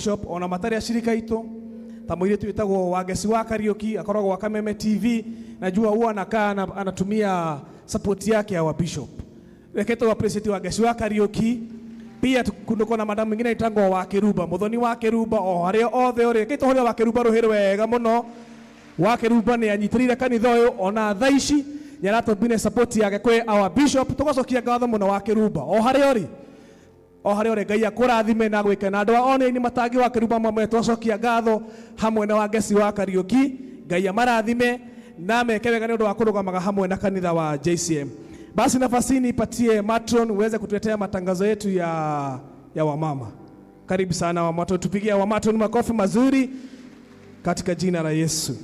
Bishop ona matarĩ acirika itũ ta mũirĩtu wĩtagwo Wangeci wa Kariuki akoragwo wa Kameme TV, najua huwa anakaa anatumia support yake ya wa Bishop. Reke tu appreciate Wangeci wa Kariuki. Pia kunduko na madam mwingine aitangwo wa Kiruba, Muthoni wa Kiruba o haria othe uri. Reke tũhũre wa Kiruba rũhĩ rwega mũno. Wa Kiruba nĩ anyitĩrĩire kanitha ũyũ ona thaa ici nĩ aratũmbine support yake kwĩ our bishop. Tũgacokia ngatho mũno wa Kiruba o harĩa ũrĩ, o harĩa ũrĩ. Ngai akũrathime na gwĩke na andũ a online matangi wa Kiruba mamwe twacokia ngatho hamwe na Wangeci wa Kariuki. Ngai amarathime na meke wega nĩ ũndũ wa kũrũgamaga hamwe na kanitha wa JCM. Basi nafasi nipatie matron uweze kutuletea matangazo yetu ya wamama. Karibu sana wamama, tupigie wamatron makofi mazuri katika jina la Yesu.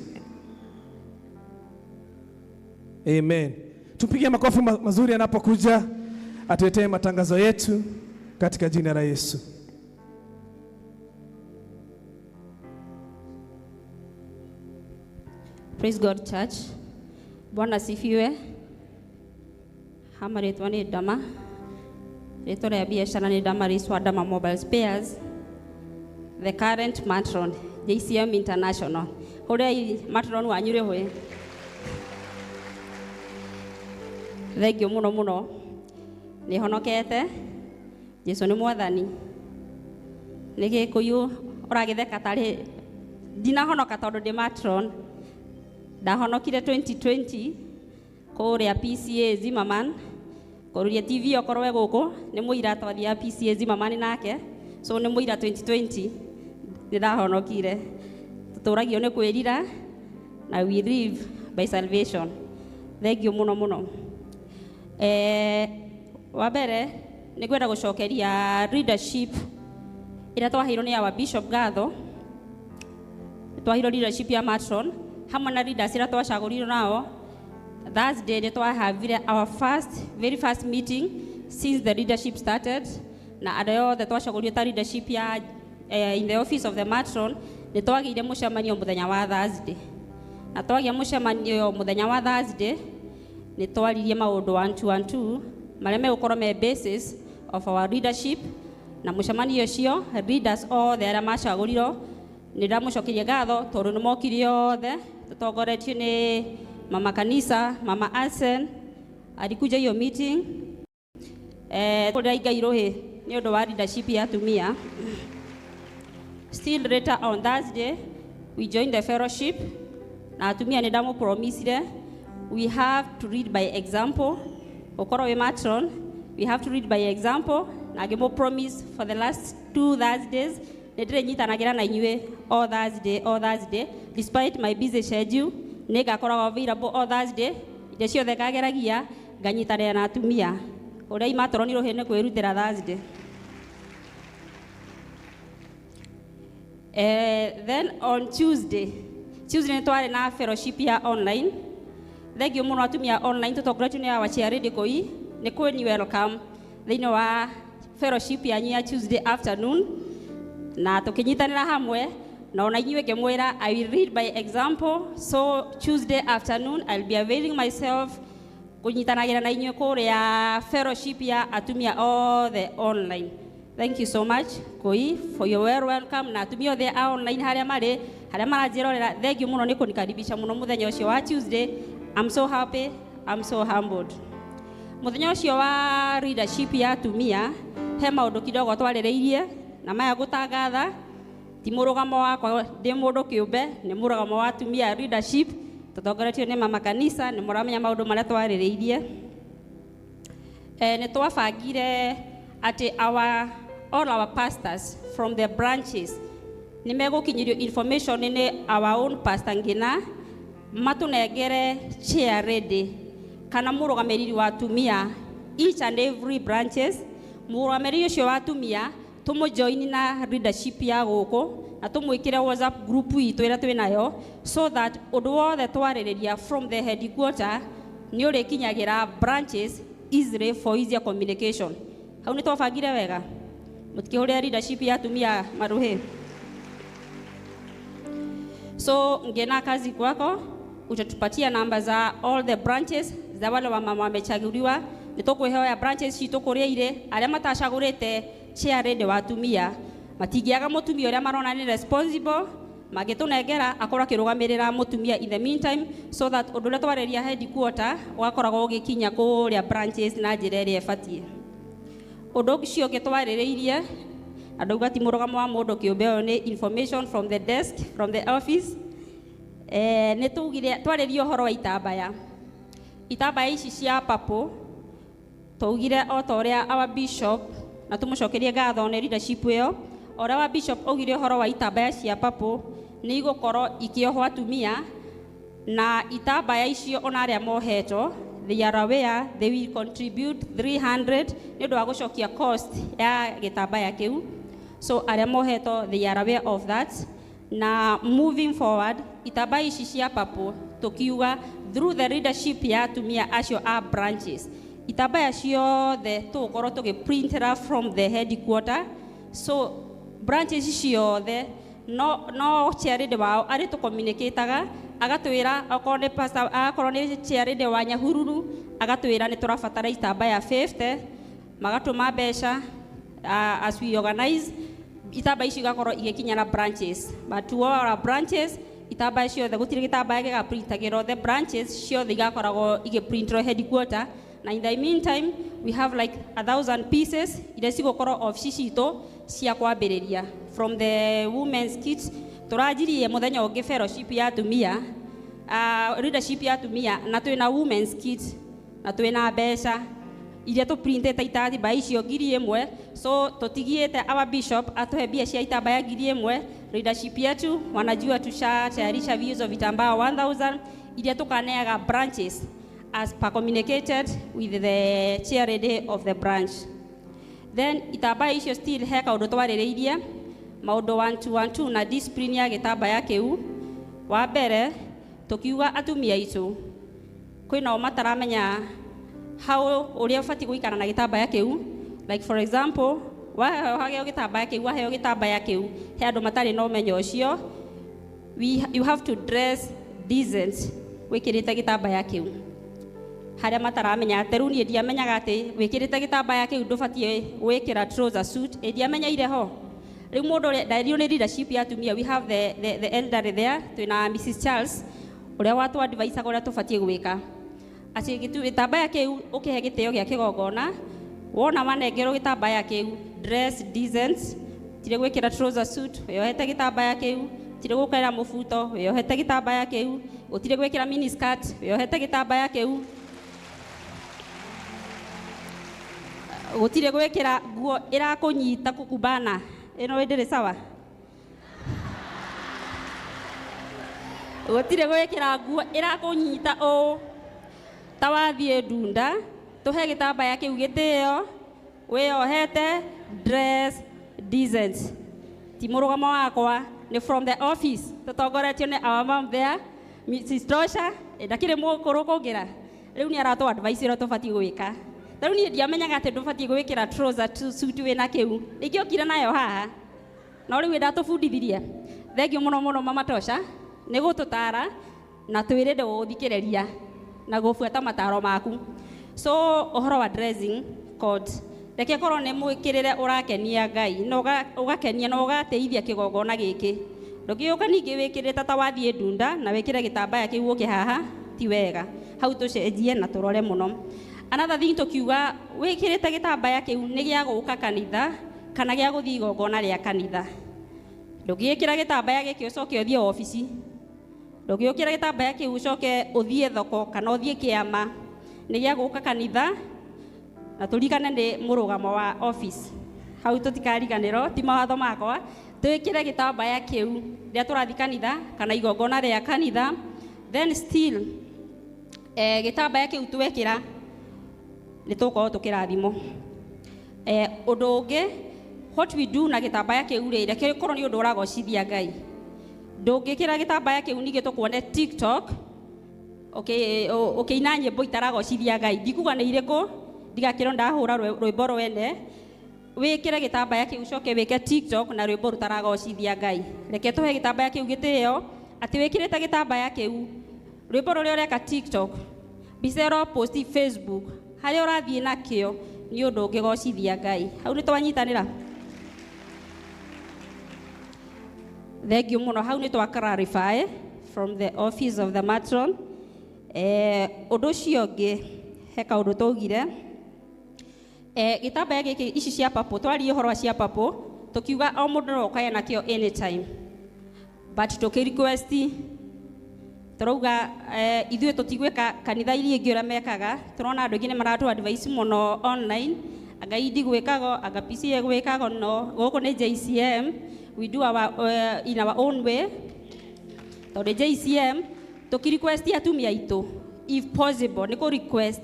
Amen. Tupigie makofi mazuri anapokuja atuletee matangazo yetu katika jina la Yesu. Praise God Church. Bwana sifiwe. Hama rĩtwa nĩ Dama. Rĩtwa rĩa biacara nĩ Dama Riswa Dama Mobile Spares. The current matron JCM International. Hũrĩrai matron wanyu rĩhĩ. Thengiũ mũno mũno. Nĩ honokete. Jesu nĩ mwathani. Nĩ Gĩkũyũ ũragĩtheka tarĩ ndinahonoka tondũ ndĩ matron. Ndahonokire 2020 kũrĩa PCA Zimmerman. Kũrũria TV okorwo we gũkũ nĩ mũira twathiaga PCA Zimmerman nake, so nĩ mũira 2020 nĩ ndahonokire. Tũtũragio nĩ kwĩrira na we live by salvation. Thengiũ mũno mũno. Wa mbere nĩ ngwenda gũcokeria leadership ĩrĩa twaheirwo nĩ our Bishop ngatho. Twaheirwo leadership ya matron hamwe na leaders ĩrĩa twacagũrirwo nao. Thursday nĩ twahavire our very first meeting since the leadership started, na andũ othe twacagũrirwo ta leadership ya in the office of the matron nĩ twagĩire mũcemanio mũthenya wa Thursday. Na twagĩa mũcemanio mũthenya wa Thursday nĩ twaririe maũndũ 1 2 1 2 marĩa megũkorwo me basis of our leadership. Na mũcemanio ũcio leaders othe arĩa macagũrirwo nĩ ndamũcokeria ngatho tondũ nĩ mokire othe tũtongoretio nĩ mama kanisa, mama Arsen alikuja hiyo meeting. Kũrĩa Ngai rũhĩ nĩ ũndũ wa leadership ya atumia. Still later on Thursday we joined the fellowship na atumia nĩ ndamũpromisire we have to lead by example. Ũkorwo wĩ matron, we have to lead by example, na ngĩmũ promise for the last 2 Thursdays nĩ ndĩrĩnyitanagĩra na inyuĩ all Thursday, all Thursday despite my busy schedule nĩ ngakoragwo available all Thursday. Indo ciothe ngageragia nganyitanĩra na atumia. Ũrĩa imatron rũhĩ nĩ kwĩrutĩra Thursday. Then on Tuesday nĩ twarĩ na fellowship ya online. Thengiũ mũno atumia online tũtongoretio nĩ our chair lady Koi. Nĩ kwĩ welcome thĩinĩ wa fellowship yanyu ya Tuesday afternoon, na tũkĩnyitanĩra hamwe na ona inyuĩ ngĩmwĩra I will lead by example, so Tuesday afternoon I'll be availing myself kũnyitanagĩra na inyuĩ kũrĩa fellowship ya atumia othe online. Thank you so much Koi for your well welcome, na atumia othe a online harĩa marĩ, harĩa maranjĩrorera, thank you mũno nĩ kũnikaribisha mũno mũthenya ũcio wa Tuesday. I'm so happy, I'm so humbled. Mũthenya ũcio wa leadership ya atumia he maũndũ kidogo twarĩrĩirie na maya gũtangatha ti mũrũgamo wakwa ndĩ mũndũ kĩũmbe, nĩ mũrũgamo wa atumia leadership tũtongoretio nĩ mama kanisa, nĩ mũramenya maũndũ marĩa twarĩrĩirie. Nĩ twabangire atĩ all our pastors from the branches nĩ megũkinyĩrio information nĩ our own pastor Ngina matũnengere chair ready kana mũrũgamĩrĩri wa atumia each and every branches. Mũrũgamĩrĩri ũcio wa atumia tũmũjoin na leadership ya gũkũ na tũmwĩkĩre WhatsApp group itũ ĩrĩa twĩ nayo, so that ũndũ wothe twarĩrĩria from the headquarter nĩ ũrĩkinyagĩra branches easily for easier communication. Hau nĩ twabangire wega, mũtikĩhũrĩre leadership ya atumia maruhĩ. So Ngina, kazi kwako, utatupatia namba za all the branches za wale wa mama wamechaguliwa. Nĩ tũkwĩhoya branches citũ kũrĩa irĩ arĩa matacagũrĩte chair ready wa atumia Matingĩaga mũtumia ũrĩa marona nĩ responsible mangĩtũnengera akorwo akĩrũgamĩrĩra mũtumia in the meantime, so that ũndũ ũrĩa twarĩria headquarter ũgakoragwo ũgĩkinya kũrĩa branches na njĩra ĩrĩa ĩbatiĩ. Ũndũ ũcio ũngĩ twarĩrĩirie na ndauga ti mũrũgamo wa mũndũ kĩũmbe, ũyũ nĩ information from the desk, from the office. Nĩ tugire twarĩrie ũhoro wa itambaya, itambaya ici cia purple. Twaugire o ta ũrĩa our bishop, na tũmũcokerie ngatho nĩ leadership ĩyo, o ũrĩa wa bishop augire ũhoro wa itambaya cia purple nĩ igũkorwo ikĩohwo atumia na itambaya icio, ona arĩa mohetwo, they are aware they will contribute 300 nĩ ũndũ wa gũcokia cost ya gĩtambaya kĩu. So arĩa mohetwo, they are aware of that. Na moving forward, itambaya ici cia purple, tukiuga through the leadership ya atumia acio a branches, itambaya ciothe tũgũkorwo tũgĩprintera from the headquarter. So branches ciothe, no chairlady wao arĩ tũcommunicataga, agatwĩra okorwo nĩ pastor, akorwo nĩ chairlady wa Nyahururu, agatwĩra nĩ tũrabatara itambaya 50, magatũma mbeca. As we organize, itambaya icio igakorwo igĩkinya na branches, but to all our branches, itambaya ciothe, gũtirĩ gĩtambaya gĩgaprintagĩrwo, the branches ciothe igakoragwo igĩprintrwo headquarter. Na in the meantime we have like 1,000 pieces iria cigũkorwo ofici citũ cia kwambĩrĩria from the women's kit. Tũranjirie mũthenya ũngĩ fellowship ya atumia, leadership ya atumia, na twĩna women's kit na twĩna mbeca iria tũprintĩte itambaya icio 1,000. So tũtigiĩte our bishop atũhe mbia cia itambaya 1,000. Leadership yetu wanajua tushatayarisha hizo vitambaa 1000 iria tukaneaga branches as per communicated with the chair lady of the branch. Then itambaya icio, still he kaũndũ twarĩrĩirie, maũndũ 1212 na discipline ya gĩtambaya kĩu. Wa mbere tukiuga atumia aitũ kwĩnao mataramenya how ũrĩa ũbatiĩ gũikara na gĩtambaya kĩu. Like for example, waheo gĩtambaya kĩu, waheo gĩtambaya kĩu, he andũ matarĩ na ũmenyo ũcio. You have to dress decent wĩkĩrĩte gĩtambaya kĩu. Harĩa mataramenya atĩ rĩu niĩ ndiamenyaga atĩ wĩkĩrĩte gĩtambaya kĩu ndũbatiĩ gwĩkĩra trouser suit, ĩ ndiamenyeire ho. Rĩu mũndũ ũrĩa ndaĩrirwo nĩ leadership ya atumia, we have the elderly there, twĩna Mrs Charles ũrĩa watu advice ũrĩa tũbatiĩ gwĩka, atĩ gĩtambaya kĩu ũkĩhe gĩtĩo gĩa kĩgongona. Wona wanengerwo gĩtambaya kĩu, dress decent, tirĩ gwĩkĩra trouser suit wĩyohete gĩtambaya kĩu, tirĩ gũkĩra mũbuto wĩyohete gĩtambaya kĩu, gũtirĩ gwĩkĩra mini skirt wĩyohete gĩtambaya kĩu, gũtirĩ gwĩkĩra nguo ĩrakũnyita kũkumbana ĩno ĩndĩrĩ sawa, gũtirĩ gwĩkĩra nguo ĩrakũnyita ũũ ta wathiĩ ndunda. Tũhe gĩtambaya kĩu gĩtĩo, wĩyohete, dress decent. Ti mũrũgamo wakwa, nĩ from the office, tũtongoretio nĩ our mom there, Mrs Tosha, ndakĩrĩ mũkũrũ kũngĩra. Rĩu nĩ aratũ advice ũrĩa tũbatiĩ gwĩka. Ta rĩu niĩ ndiamenyaga atĩ ndũbatiĩ gwĩkĩra trouser suit wĩna kĩu, ningĩokire nayo haha, no rĩu ndatũbundithirie. Thengiũ mũno mũno, Mama Tosha, nĩ gũtũtara na twĩrĩde gũgũthikĩrĩria na gũbuata mataro maku. So ũhoro wa dressing code, reke korwo nĩ mwĩkĩrĩre ũrakenia Ngai na ũgakenia na ũgateithia kĩgongona gĩkĩ. Ndũngĩũka ningĩ wĩkĩrĩte ta wathiĩ ndunda na wĩkĩre gĩtambaya kĩu ũke haha, ti wega. Hau tũcenjie na tũrore mũno. Another thing, tũkiuga wĩkĩrĩte gĩtambaya kĩu nĩ gĩa gũka kanitha kana gĩa gũthiĩ igongona rĩa kanitha. Ndũngĩĩkĩra gĩtambaya gĩkĩ ũcoke ũthiĩ obici, ndũngĩũkĩra gĩtambaya kĩu ũcoke ũthiĩ thoko kana ũthiĩ kĩama. Nĩ gĩa gũka kanitha, na tũririkane nĩ mũrũgamo wa office. Hau tũtikariganĩrwo, ti mawatho makwa, twĩkĩre gĩtambaya kĩu rĩrĩa tũrathiĩ kanitha kana igongona rĩa kanitha. Then still, gĩtambaya kĩu twekĩra nĩ tũgũkorwo tũkĩrathimwo. Ũndũ ũngĩ, what we do na gĩtambaya kĩu rĩ, reke gĩkorwo nĩ ũndũ ũragocithia Ngai. Ndũngĩkĩra gĩtambaya kĩu ningĩ tũkuone TikTok ũkĩina nyĩmbo itaragocithia Ngai. Ndikuga nĩ irĩkũ, ndigakĩrwo ndahũra rwĩmbo rwene. Wĩkĩre gĩtambaya kĩu ũcoke wĩke TikTok na rwĩmbo rũtaragocithia Ngai. Reke tũhe gĩtambaya kĩu gĩtĩo, atĩ wĩkĩrĩte gĩtambaya kĩu, rwĩmbo rũrĩa ũreka TikTok, mbica ĩro post Facebook, harĩa ũrathiĩ nakĩo nĩ ũndũ ũngĩgocithia Ngai. Hau nĩ twanyitanĩra. Thank you muno, hau nĩ twa clarify from the office of the matron. Ũndũ ũcio ũngĩ, he kaũndũ twaugire, gĩtambaya gĩkĩ, ici cia papo, twarie ũhoro wa cia papo, tũkiuga o mũndũ no okae nakĩo anytime, but tũkĩ request, tũrauga ithuĩ tũtigwĩka kanitha iria ingĩ ũrĩa mekaga. Tũrona andũ aingĩ nĩ maratũ advice mũno online, anga indi gwĩkago, anga PCA gwĩkago. No gũkũ nĩ JCM, we do our, in our own way, tondũ JCM tũkĩ request atumia aitũ, if possible, nĩ kũ request,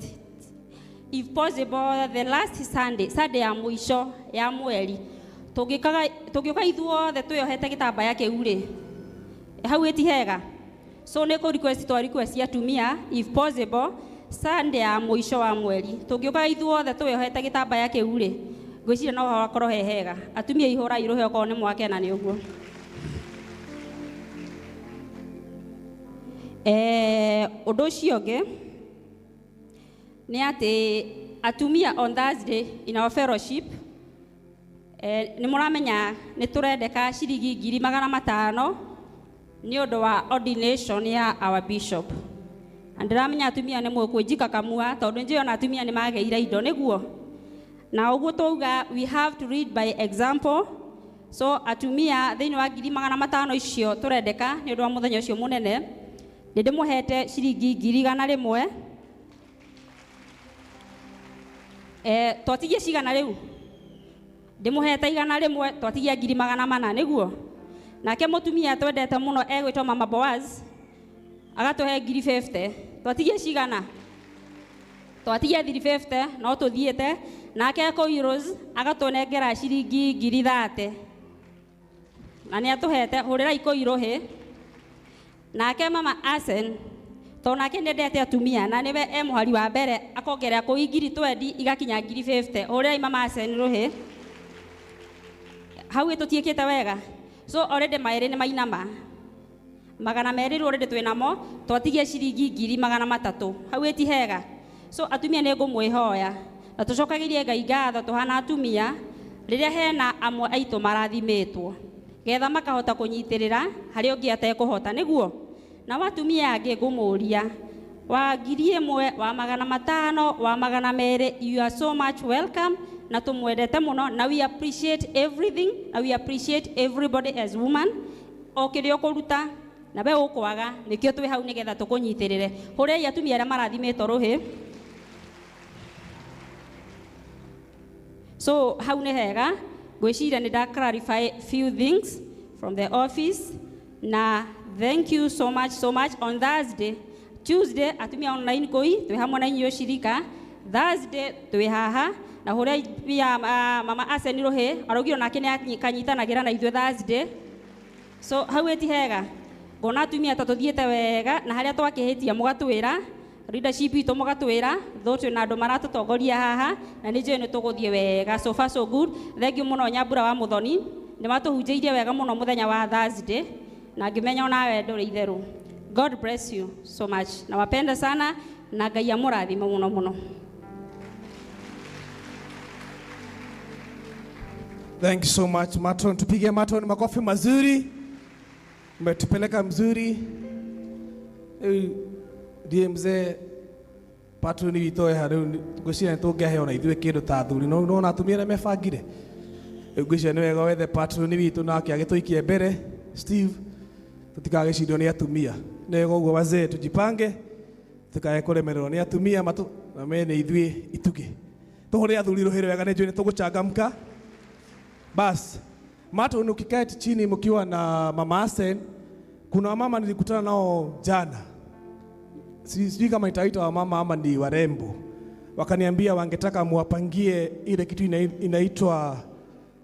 if possible, the last Sunday, Sunday ya mũico ya mweri, tũngĩũka ithuothe twĩyohete gĩtambaya kĩu rĩ, hau ĩti hega. So nĩ kũ request, twa request atumia, if possible, Sunday ya mũico wa mweri, tũngĩũka ithuothe twĩyohete gĩtambaya kĩu rĩ, ngwĩciria no hakorwo he hega. Atumia, ihũrai rũhĩ okorwo nĩ mwakena nĩ ũguo. Ũndũ ũcio ũngĩ nĩ atĩ atumia, on Thursday in our fellowship, nĩ mũramenya nĩ tũrendeka ciringi 500,000 nĩ ũndũ wa ordination ya our bishop. Na ndĩramenya atumia nĩ mũkwĩnjika kamua, tondũ njũĩ ona atumia nĩ magĩire indo nĩguo na ũguo twauga, we have to lead by example. So atumia, thĩinĩ wa 500,000 icio tũrendeka nĩ ũndũ wa mũthenya ũcio mũnene, nĩ ndĩmũhete ciringi 100,000. Twatigie cigana rĩu? Ndĩmũhete 100, twatigia 400,000 nĩguo. Nake mũtumia twendete mũno egwĩtwo Mama Boaz agatũhe 50,000. Twatigie cigana? Twatigia 350, no tũthiĩte. Nake Koiros agatũnengera ciringi 30,000, na nĩ atũhete. Hũrĩrai Koiro hĩ. Nake Mama Asen, tondũ nake nĩendete atumia na nĩwe e mũhari wa mbere, akongerera kũu 20,000, igakinya 50,000. Hũrĩrai Mama Asen rũhĩ. Hau ĩtũtiĩkĩte wega. So already maĩrĩ nĩ mainama 200 rĩu, already twĩnamo, twatigia ciringi 300,000. Hau ĩti hega. So atumia, nĩ ngũmwĩhoya na tũcokagĩrie Ngai ngatho tũhana atumia rĩrĩa hena amwe aitũ marathimĩtwo getha makahota kũnyitĩrĩra harĩa ũngĩ atekũhota nĩguo. Na watumia angĩ, ngũmũria, wa 1,000, wa 500, wa 200, you are so much welcome, na tũmwendete mũno, na we appreciate everything, na we appreciate everybody as woman. O kĩrĩa ũkũruta na we ũkwaga, nĩkĩo twĩ hau nĩgetha tũkũnyitĩrĩre. Hũrĩrai atumia arĩa marathimĩtwo rũhĩ. So hau nĩ hega. Ngwĩciria nĩ nda clarify few things from the office, na thank you so much, so much. On Thursday, Tuesday atumia online koi twĩ hamwe na inyuĩ shirika, Thursday twĩ haha. Na hũrĩa ya Mama Aseni rũhĩ, araugire nake nĩ akanyitanagĩra na ithuĩ Thursday. So hau ĩti hega. Ngona atumia ta tũthiĩte wega, na harĩa twakĩhĩtia mũgatwĩra, leadership itũ mũgatwĩra, though twĩna andũ maratũtongoria haha, na nĩ njũĩ nĩ tũgũthiĩ wega. So far so good. Thank you mũno, Nyambura wa Mũthoni, nĩ watũhunjĩirie wega mũno mũthenya wa Thursday, na ngĩmenya onawe ndũrĩ itherũ. God bless you so much, nawapenda sana, na Ngai amũrathime mũno mũno. Thank you so much, Matron. Tupige Matron makofi mazuri. Umetupeleka mzuri. Rĩu ndiĩ mzee patron witũ eha rĩu, ngwĩciria nĩ tũngĩaheo na ithuĩ kĩndũ ta athuri, no nona atumia arĩa mebangire. Rĩu ngwĩciria nĩ wega wethe patron witũ nake agĩtũikie mbere, Steve, tũtikagĩcindwo nĩ atumia. Nĩ wega ũguo, wazee tujipange, tukae kũremererwo nĩ atumia matu na mene ithuĩ itugĩ. Tũhũre athuri rũhĩ wega, nĩ njũĩ nĩ tũgũchangamka. Bas, Matron, ukikaa chini mkiwa na Mama Asen, kuna wamama nilikutana nao jana, sijui kama nitaita wamama ama ni warembo, wakaniambia wangetaka muwapangie ile kitu inaitwa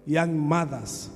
Young Mothers.